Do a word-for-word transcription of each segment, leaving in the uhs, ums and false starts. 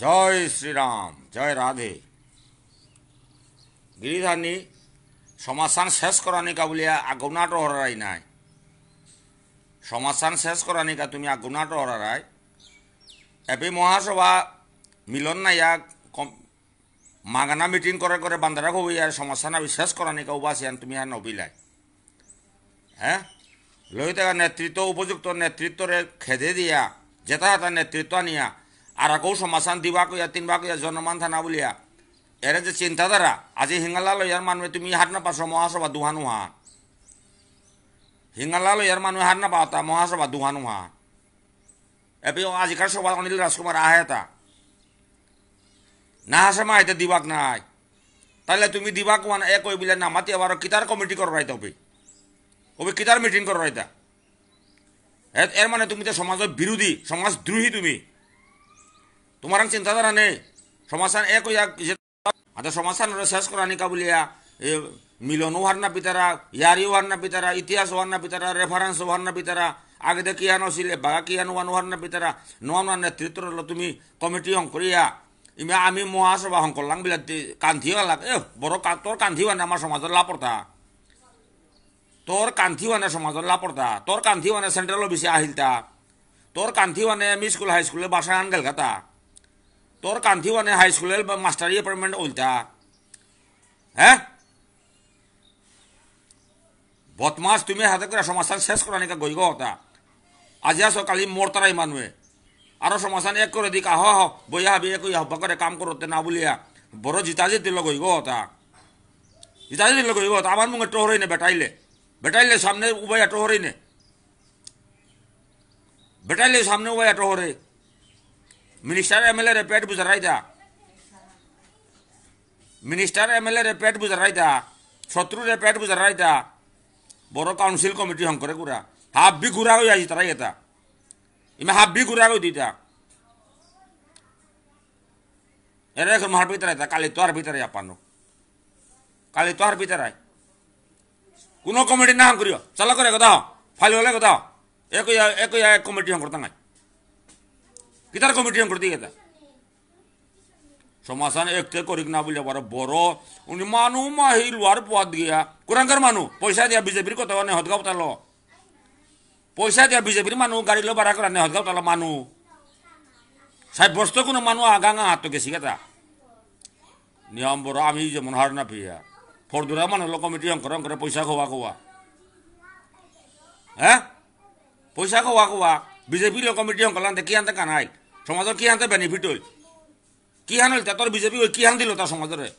জয় শ্রীরাম, জয় রাধে। গিরিধারী, সমাজহান শেষ করানিকা বুলিয়া আগুনাটো হরারাই নাই। সমাজহান শেষ করানিকা তুমি আগুনাটো হরারাই। এপি মহাসভা মিলন নাইয়া কম-, মাগানা মিটিং করে করে বান্দারা খুব ইয়ার সমাজহান আমি শেষ করানিকা উবাসিয়ান তুমি আর নবিলাই। হ্যাঁ? লইতে নেতৃত্ব, উপযুক্ত নেতৃত্বরে খেদে দিয়া, যেতা হাতা নেতৃত্ব আনিয়া, আর কেউ সমাজহান দিবা কইয়া, তিনবা কইয়া, জনমান থানা বুলিয়া। এরে যে চিন্তাধারা, আজি হিঙ্গালা লইয়ার মানুষে তুমি হার না পাসো মহাসভা দুহান উহা। হিঙ্গালা লইয়ার মানুষে হার না পাতা মহাসভা দুহান উহা। এপি আজিকার সভা অনিল রাজকুমার আহে তা। না হাসে মাইতে দিবাক নাই। তাহলে তুমি দিবাক ওয়ান এক ওই বিলে না মাতি আবার কিতার কমিটি কররাইতা হবে? ওবে কিতার মিটিং কররাইতা? এ-, এর মানে তুমি তো সমাজ বিরোধী, সমাজদ্রোহী তুমি। তোমার আর চিন্তাধারা নেই। সমাজহান এক ওই এক যে, আচ্ছা, সমাজহান ওরা শেষ করানিকা বুলিয়া, এ, মিলন ওহার না পিতারা, ইয়ারি ওহার না পিতারা, ইতিহাস ওহার না পিতারা, রেফারেন্স ওহার না পিতারা, আগে দে কিহান আসিল, বাগা কিহান ওহান ওহার না পিতারা, নোয়া নোয়া নেতৃত্ব রলো তুমি কমিটি হং করিয়া, ইমে আমি মহাসভা হং করলাম বিলা দি-, কান্থি ওয়ালা, এ, বড় কা-, তোর কান্থি ওয়ানে আমার সমাজর লাপড়তা। তোর কান্থি ওয়ানে সমাজর লাপড়তা। তোর কান্থি ওয়ানে সেন্ট্রাল অফিসে আহিলতা। তোর কান্থি ওয়ানে এম ই স্কুল হাই স্কুলে বাসা আনগেল গাতা। তোর কান্থি ওয়ানে হাই স্কুলে বা মাস্টারি অ্যাপয়েন্টমেন্ট ওইলতা। হ্যাঁ? বদমাস তুমি হাতে করে সমাজহান শেষ করানিকা গইগ হতা। আজি আসো কালি মরতারাই মানুয়ে। আরো সমাজহান এক করে দিক, আহ, আহ, বইয়া হাবি এক ইয়া হব্বা করে কাম করতে না বলিয়া। বড় জিতা জিতি লগ হইগ হতা। জিতা জিতি লগ হইগ হতা। আমার মুঙে টোহরই নে বেটাইলে। বেটাইলে সামনে উবাইয়া টোহরই নে। বেটাইলে সামনে উবাইয়া টোহরে। মিনিস্টার এম এল এ রে পেট বুঝারাইতা। মিনিস্টার এম এল এ রে পেট বুঝারাইতা। শত্রু রে পেট বুঝারাইতা। বড় কাউন্সিল কমিটি হং করে কুরা। হাব্বি ঘুরা হয়ে আসি তারাই এটা। ইমে হাব্বি ঘুরা হয়ে দিতা। এরে এখন মার ভিতরে এটা, কালি তো আর ভিতরে আপানো। কালি তো আর ভিতরে আয়। কোনো কমিটি না হং করিও। চালা করে কথা। ফাইল হলে কথা। এক ইয়া, এক ইয়া এক কমিটি হং করতাম নাই। কিতার কমিটি হং করতে গেতা? সমাজহান একতে করিক না বুলে বড় বড়। উনি মানু মাহি লুয়ার পুয়াত গিয়া। কুরাঙ্গার মানু। পয়সা দিয়া বিজেপির কথা মানে হদগাঁও তালো। পয়সা দিয়া বিজেপির মানু গাড়ি লো ভাড়া করা নেই হদগাঁও তালো মানু। সাব্যস্ত কোনো মানু আগাঙা হাত তো গেছি গেতা। নিয়ম বড় আমি যেমন হার না পিয়া। ফরদুরা মানু লো কমিটি হং করে হং করে পয়সা খোয়া খোয়া। হ্যাঁ? পয়সা খোয়া খোয়া। বিজেপি লো কমিটি হং করলাম তে কি আনতে কানাই? সমাজর কি আনতে বেনিফিট হই? কি হান হইল তা তোর বিজেপি ওই কি হান দিল তা সমাজরে?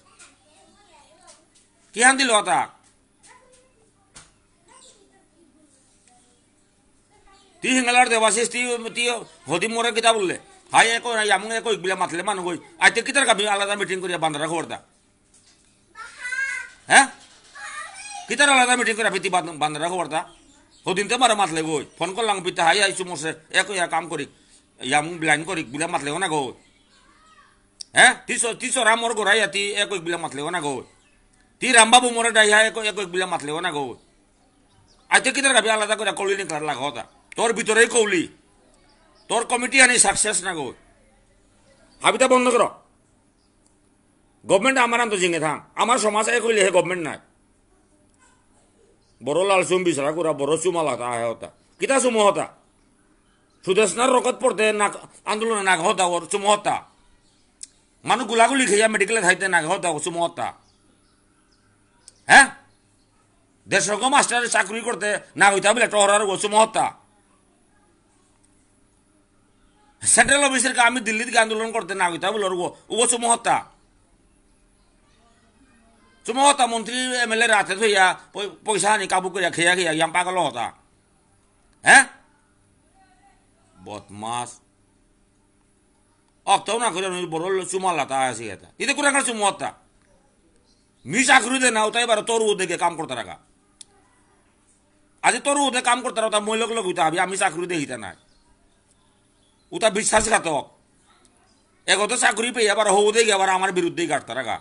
কি হান দিল তা? তি হিঙ্গালার দেবাশিস তি, তি হদি মোরে কিতা বললে? হাই একো, আমুং একো ইকবিলা মাতলে মানু গই। আইতে কিতার কাবি আলাদা মিটিং করিয়া বান্দারা খবর দা। হ্যাঁ? কিতার আলাদা মিটিং করিয়া পিতি বান-, বান্দারা খবর দা। হদিন তে মারে মাতলে গই। ফোন করলাম পিতা হাই আইসু মোসে, একো ইয়া কাম করি। ইয়ামুং ব্লাইন করি, বিলা মাতলে না গই। হ্যাঁ? তি স-, তি সরা মোর গোড়াই আতি একো ইকবিলা মাতলে না গই। তি রামবাবু মোরে ডাইহা একো, একো ইকবিলা মাতলে না গই। আইতে কিতার কাবি আলাদা করে কৌলি নিকলার লাগতা। তোর ভিতরেই কৌলি। তোর কমিটি আনি সাকসেস না গো। হাবিতা বন্ধ করো। গভর্নমেন্ট আমার আনতো জিঙে থাং। আমার সমাজ এক হইলে হে গভর্নমেন্ট নাই। বড় লাল চুম বিচরা করা, বড় চুমা লাতা আহে হতা। কিতা চুমো হতা? সুদেশনার রকত পড়তে নাক, আন্দোলনে নাক হতা ওর চুমো হতা। মানু গুলাগুলি খেয়া মেডিকেলে থাইতে নাক হতা ওর চুমো হতা। হ্যাঁ? দেড়শো গো মাস্টার চাকরি করতে না হইতা বলে টহরার গো চুমো হতা। সেন্ট্রাল অফিসের কা আমি দিল্লিত গিয়া আন্দোলন করতে না হইতা বলে ওর গো, উগো চুমো হতা। চুমো হতা মন্ত্রী এমএলএ রাতে থইয়া পয়-, পয়সা আনি কাবু করিয়া খেয়া খেয়া ইয়াম পাগল হতা। হ্যাঁ? বদমাস। অক্তাও না করে আমি বড় চুমা লাতা আছি এটা। ইতে কুরাঙ্গার চুমো হতা। মি চাকরি দে না, ওটাই বারো তোর উদে গিয়া কাম করতে রাখা। আজি তোর উদে কাম করতে রাখা, মই লগ লগ হইতে হবে, আমি চাকরি দে হিতা নাই। ওটা বিশ্বাসঘাতক। এগত চাকরি পেয়ে আবার হৌদে গিয়া আবার আমার বিরুদ্ধেই গাড়তে রাখা।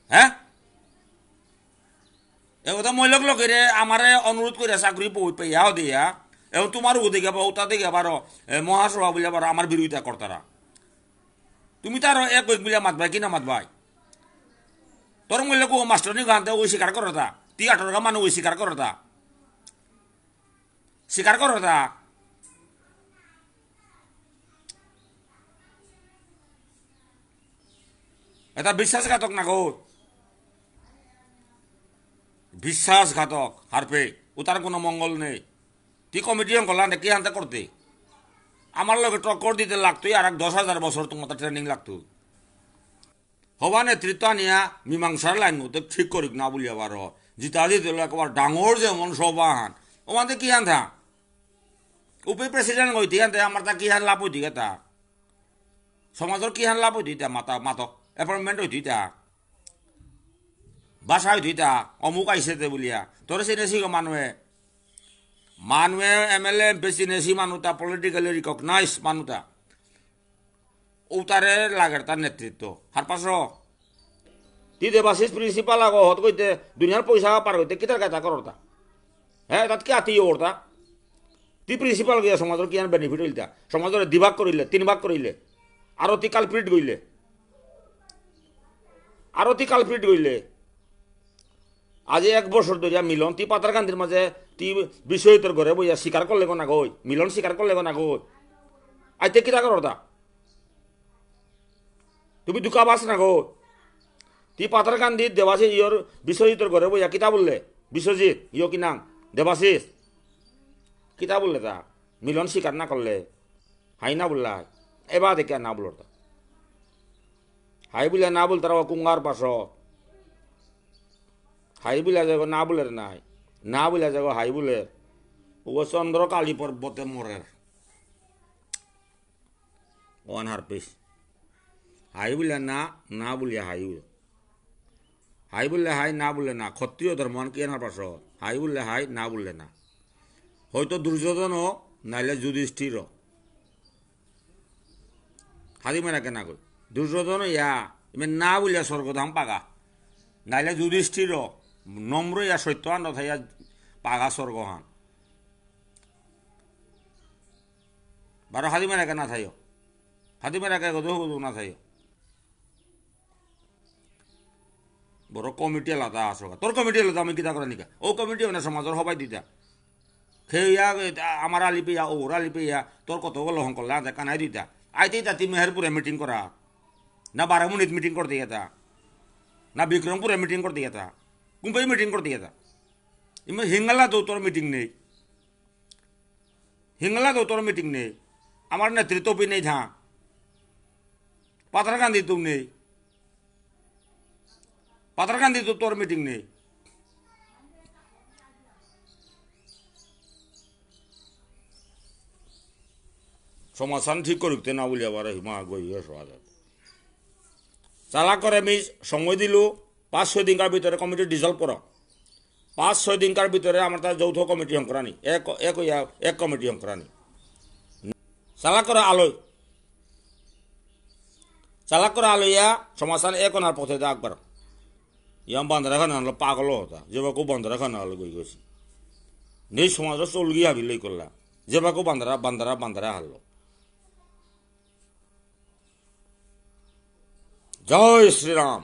হ্যাঁ? এগত মই লগ লগ করে আমারে অনুরোধ করে চাকরি পৌ-, পেয়া দিয়া। এবং তোমার উদে গিয়া বা ওটা দেখে আবার, এ, মহাসভা বলে আবার আমার বিরোধিতা করতারা। তুমি তার এক ওই বুলিয়া মাতবাই কি না মাতবাই? তোর মূল্য কো মাস্টার নি গানতে ওই স্বীকার করতা। তি আঠারো গা মানু ওই স্বীকার করতা। স্বীকার করতা। এটা বিশ্বাসঘাতক না গো। বিশ্বাসঘাতক, হারপে। উতার কোনো মঙ্গল নেই। তি কমিটি হঙকরলা নে কিহানতে করতে? আমার লগে টক্কর দিতে লাগতই আর এক দশ হাজার বছর তোমার ট্রেনিং লাগতো। হবা নেতৃত্ব আনিয়া মীমাংসার লাইন মতে ঠিক করিক না বুলিয়া বারো। জিতা জিতে লো একবার ডাঙর যেমন সভাহান। ওমাতে কিহান থা? উপি প্রেসিডেন্ট হইতে হানতে আমার তা কিহান লাভ হইতে গেতা? সমাজর কিহান লাভ হইতে ইতা মাতা মাতক? অ্যাপয়েন্টমেন্ট হইতে ইতা? ভাষা হইতে ইতা? অমুক আইসে তে বুলিয়া। তোরে চিনেছি গো মানুয়ে। মানুয়ে এমএলএ, এমপি চিনেছি মানুতা, পলিটিক্যালি রিকগনাইজ মানুতা। উতারে লাগের তার নেতৃত্ব। হারপাস? তি দেবাশিস প্রিন্সিপাল আগো হত কইতে দুনিয়ার পয়সা পার হইতে কিতার কথা করতা? হ্যাঁ, তাত কি আতি করতা? তি প্রিন্সিপাল গিয়া সমাজর কিহান বেনিফিট হইলতা? সমাজরে দিভাগ করিলে, তিন ভাগ করিলে। আরো তি কালপ্রিট গইলে। আরো তি কালপ্রিট গইলে। আজি এক বছর ধরিয়া মিলন, তি পাথারকান্দির মাঝে তি বিশ্বজিতর ঘরে বইয়া স্বীকার করলে গো না গই? মিলন স্বীকার করলে গো না গই? আইতে কিতা করতা? তুমি দুকা বাস না গো। তি পাথারকান্দিত দেবাশিস ইয়র বিশ্বজিতর ঘরে বইয়া কিতা বুললে? বিশ্বজিৎ, ইয় কি নাঙ? দেবাশিস। কিতা বুললে তা? মিলন স্বীকার না করলে। হাই না বুললাই। এবার দেখে না বুলর তা। হাই বুলে না বুলতারা ও কুঙ্গার পাশ। হাই বুলে যাগো না বুলের নাই। না বুলে যাগো হাই বুলের। ও চন্দ্র কালী পর্বতে মরের। One herpes. হাই বুলে না, না বুলিয়া হাই বুলে। হাই বুললে হাই, না বুললে না। ক্ষত্রিয় ধর্মহান কি এনার পাশ? হাই বুললে হাই, না বুললে না। হয়তো দুর্যোধন, নাইলে যুধিষ্ঠির। হাদি মেরা কেনা কই? দুর্যোধন ইয়া, ইমে না বুলিয়া স্বর্গ ধাম পাগা। নাইলে যুধিষ্ঠির, নম্র ইয়া সত্যহান থাইয়া পাগা স্বর্গহান। বারো হাদি মেরা কেনা থাইও। হাদি মেরা কে গদু গদু না থাইও। বড় কমিটি আলাদা আসো। তোর কমিটি আলাদা আমি কিতা করে নিকা? ও কমিটি মানে সমাজর হবাই দিতা। খেয়া, আমার আলি পেয়া, ওর আলি পেয়া, তোর কত গলো হঙকরলা, আদা কানাই দিতা। আইতে তা তি মেহেরপুরে মিটিং করা। না বারোমুনিত মিটিং করতে গেতা। না বিক্রমপুরে মিটিং করতে গেতা। কুম্পাই মিটিং করতে গেতা। ইমে হিঙ্গালা তো তোর মিটিং নেই। হিঙ্গালা তো তোর মিটিং নেই। আমার নেতৃত্ব পি নেই থা। পাথারকান্দি তো নেই। পাথারকান্দি তো তোর মিটিং নেই। সমাধান ঠিক করুক তে না বলি আবার হিমা গই হয়ে সমাধান। চালা করে আমি সময় দিলু, পাঁচ ছয় দিনকার ভিতরে কমিটি ডিসলভ করো। পাঁচ ছয় দিনকার ভিতরে আমার তার যৌথ কমিটি হঙকরানি, এক, এক হইয়া এক কমিটি হঙকরানি। চালা করে আলোয়। চালাক করে আলইয়া সমাজহান এক অনার পথে দে আকবার। ইয়াম বান্দারা খানা হলো পাগল হতা, যেবাকু বান্দারা খানা হলো গই গেছি। নেই সমাজ চলগি হাবি লই করলা, যেবাকু বান্দারা, বান্দারা, বান্দারা হারলো। জয় শ্রীরাম।